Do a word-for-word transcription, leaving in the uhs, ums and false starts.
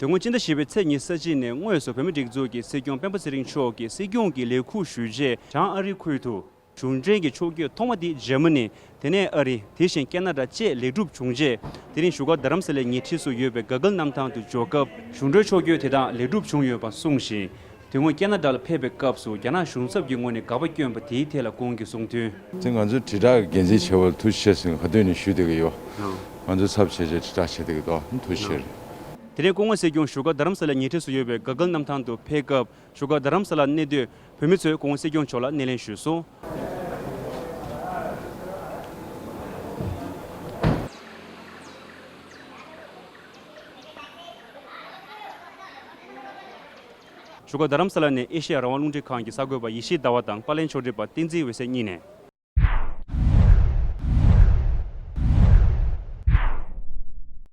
དེ་སྔོན་སྤྱི་ཟླ་བཞི་པའི་ཚེས་ཉི་ཤུ་རྩ་གཅིག་ནས་དངོས་སུ་བོད་མིའི་སྒྲིག་འཛུགས་ཀྱི་སྲིད་སྐྱོང་སྤེན་པ་ཚེ་རིང་མཆོག་གིས་སྲིད་སྐྱོང་གི་ལས་ཁུར་ཞུས་རྗེས། བྱང་ཨ་རིའི་ཁུལ་དུ་གཞུང་འབྲེལ་གྱི་ཕྱོགས་བསྐྱོད་ཐོག་མ་དེ་འཇར་མ་ནི། དེ་ནས་ཨ་རི། དེ་བཞིན་ཁེ་ན་ཌ་བཅས་ལེགས་གྲུབ་བྱུང་རྗེས། དེ་རིང་བཞུགས་སྒར་རྡ་རམ་ས་ལའི་ཉེ་འཁྲིས་སུ་ཡོད་པའི་ག་གལ་གནམ་ཐང་དུ་འབྱོར་སྐབས། གཞུང་འབྲེལ་ཕྱོགས་བསྐྱོད་དེ་དག་ལེགས་གྲུབ་བྱུང་ཡོད་པ་གསུངས་ཤིང་། དེ་སྔོན་ཁེ་ན་ཌ་ལ་ཕེབས་པའི་སྐབས་སུ་རྒྱ་ནག་གཞུང་ཚབ་ཀྱི་ངོས་ནས་དགག་པ་བསྐྱོན་པ་དེའི་ཐད་ལ་ཁོང་གིས་གསུངས་དོན། དེ་ང་ཚོའི་དྲིལ་བསྒྲགས་ཀྱི་འགན་འཛིན་བྱེད་པར་ཐུགས་རྗེ་ཆེ་ཟེར་ག་དུས་ནས་ཞུས་བསྡད་ཀྱི་ཡོད། ང་ཚོའི་ཚབ་བྱས་རྗེས་དྲིལ་བསྒྲགས་བྱས་བསྡད་ཀྱི་འདུག་ཐུགས་རྗེ་ཆེ། དེ་རིང་སྐུ་ངོ་སྲིད་སྐྱོང་བཞུགས་སྒར་རྡ་རམ་ས་ལ་ཉེ་འཁྲིས་སུ་ཡོད་པའི་ག་གལ་གནམ་ཐང་དུ་ཕེབས་སྐབས། བཞུགས་སྒར་རྡ་རམ་ས་ལར་གནས་སྡོད་བོད་མི་ཚོས་སྐུ་ངོ་སྲིད་སྐྱོང་མཆོག་ལ་སྣེ་ལེན་ཞུས་སོང་། བཞུགས་སྒར་རྡ་རམ་ས་ལ་ནས་ཨེ་ཤེ་ཡ་རང་དབང་རླུང་འཕྲིན་ཁང་གི་གསར་འགོད་པ་ཡེ་ཤེས་ཟླ་བ་དང་པར་ལེན་ཕྱོགས་སྒྲིག་པ་བསྟན་འཛིན་འོད་ཟེར་གཉིས་ནས།